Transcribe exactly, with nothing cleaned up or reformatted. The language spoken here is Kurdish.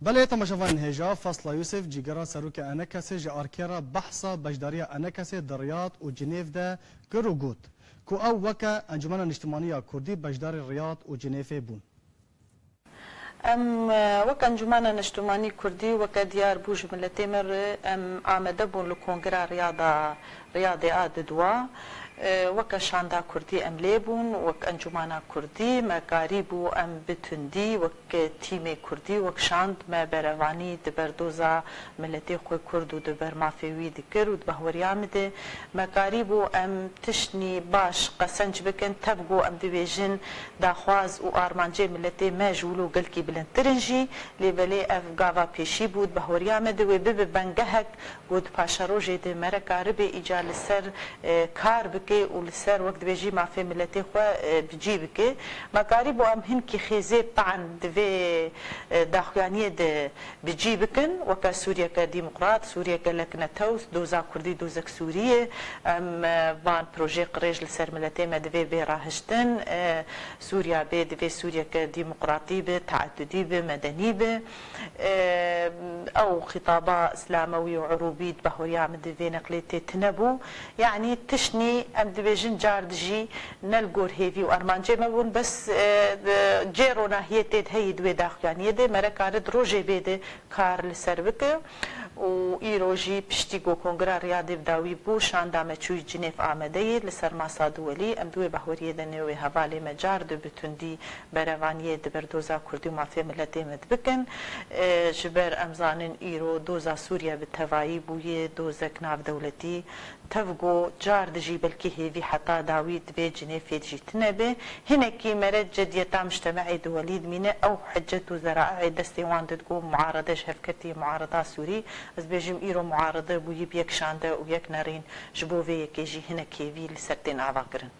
Belê temaşevanên hêja, Fasla Yûsif, cîgera serokê ENKSê ji arkê re behsa beşdariya ENKSê di Riyad û Cinêv de kir û got ku ew weke Encûmena Niştimanî ya Kurdî beşdarî Riyad û Cinêvê bûn. Em, e, wek Encûmena Niştimanî Kurdî, weke diyar bû ji miletê me re, em amede bûn li Kongira Riyada, Riyadê a didwa. E, weke şanda Kurdî em lê bûn, wek Encûmena Kurdî me karîbû em bi tundî, wek tîmê Kurdî, wek şand me berevanî di ber doza miletê xwe Kurd û di ber mafê wî dikir û di bahweriya min de me karîbû em tiştnî baş qesenc bikin. Tevgo em dibêjin daxwaz û armancê miletê me ji wilo gelkî bilindtir in jî, lê belê ev gava pêşî bû, di bahweriya me de wê bibe bengehek ku di paşerojê de mere karibe îcar li ser, e, kar bike û li ser, wek dibêjî, mafê miletê xwe, e, bi cî bike. Me karîbû em hinkî xêzê te'en di vê, e, daxuyaniyê de bi cî bikin, weke Sûriyeke demokrat, Sûriyeke gelek netew, doza Kurdî dozek Sûrî ye. Em, e, van projê qirêj li ser miletê me divê bê rahiştin. E, Sûriya bê, divê Sûriyeke demokratî be, teedudî be, medenî be. E, ew xîtaba îslamewî û urûbî di bahweriya min de vê neqlê tê tune bû. Yanî tiştnî em dibêjin car dijî ne li gor hêvî û armancê me bûn, bes, e, cêr û nahiyê tê de heyî di wê daxuyaniyê de mere kare di rojê bê de kar li ser bike. Û îro jî piştî ku Kongira Riyadê bi dawî bû, şanda me çûyî Cinêv amade ye. Li ser masa duwelî em di wê bahweriyê de nê wê hevalê me car du bi tundî berevaniyê di ber doza Kurdî û mafê miletê me dibikin. E, ji ber em zanin îro doza Sûriye bi tevayî bûye dozek navdewletî. Tevgo car dijî belkî hêvî heta dawî di vê Cinêvê de jî tune be. Hinekî mere cediyeta mujtemeê duwelî dimîne, ew hicet û zeraîê destê wan de digo muarede ji hev ketî, muareda Sûrî. Ez bêjim îro muarede bûyî bi yek şande û yek nerîn, ji bo vê yekê jî hinek hêvî li ser tên avakirin.